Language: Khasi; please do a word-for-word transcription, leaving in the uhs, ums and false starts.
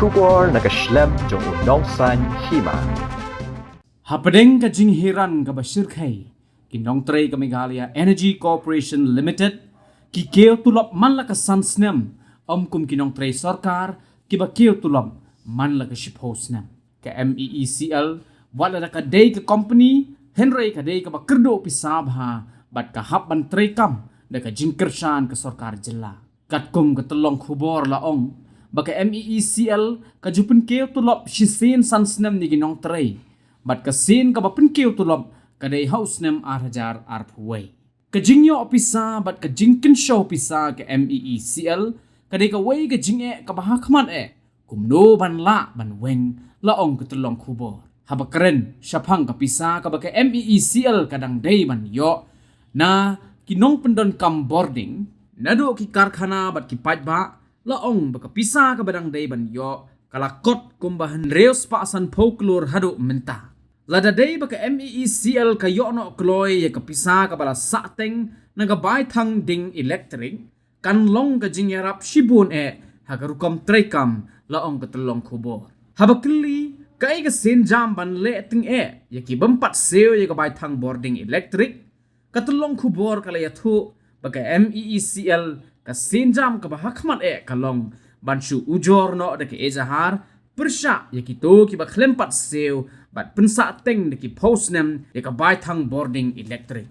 Khubor na ka shlem jong u Nongsaiñ Hima. Hapdeng ka jinghiran kaba shyrkhei, ki nongtrei ka Meghalaya Energy Corporation Limited ki kiew tulop man la ka san snem, ym kum ki nongtrei sorkar kiba kiew tulop man la ka shiphew snem. Ka M E E C L, wat lada ka dei ka kompani, hynrei ka dei kaba kyrduh pisa bha bad ka hap ban treikam da ka jingkyrshan ka sorkar jylla. Katkum ka tyllong khubor la ong ba ka M E E C L ka ju pynkiew tulop shisien san snem ïa ki nongtrei, bad ka sien kaba pynkiew tulop ka dei ha u snem ar hajar arphew wei. Ka jingïoh pisa bad ka jingkynshew pisa ka M E E C L ka dei kawei ka jingeh kaba ha khmat eh kumno ban lah ban weng, la ong ka tyllong khubor. Haba kren shaphang ka pisa kaba ka M E E C L ka dang dei ban ïoh na ki nongpyndonkam bording naduh ki karkhana bad ki paidbah, la ong ba ka pisa kaba dang dei ban ïoh ka la kot kumba hynriew spah sanphew klur haduh mynta. Lada dei ba ka M E E C L ka ïoh noh kloi ïa ka pisa kaba la sahteng na ka bai thang ding elektrik, kan long ka jingïarap shibun eh ha ka rukom treikam, la ong ka tyllong khubor. Haba kylli kaei ka sienjam ban leh tyngeh ïa ki bym pat siew ïa ka bai thang bording elektrik, ka tyllong khubor ka la ïathuh ba ka M E E C L ka sienjam kaba ha khmat eh ka long ban shu ujor noh da ka ejahar pyrshah ïa kito kiba khlem pat siew bad pynsahteng da ki phew snem ïa ka bai thang bording elektrik.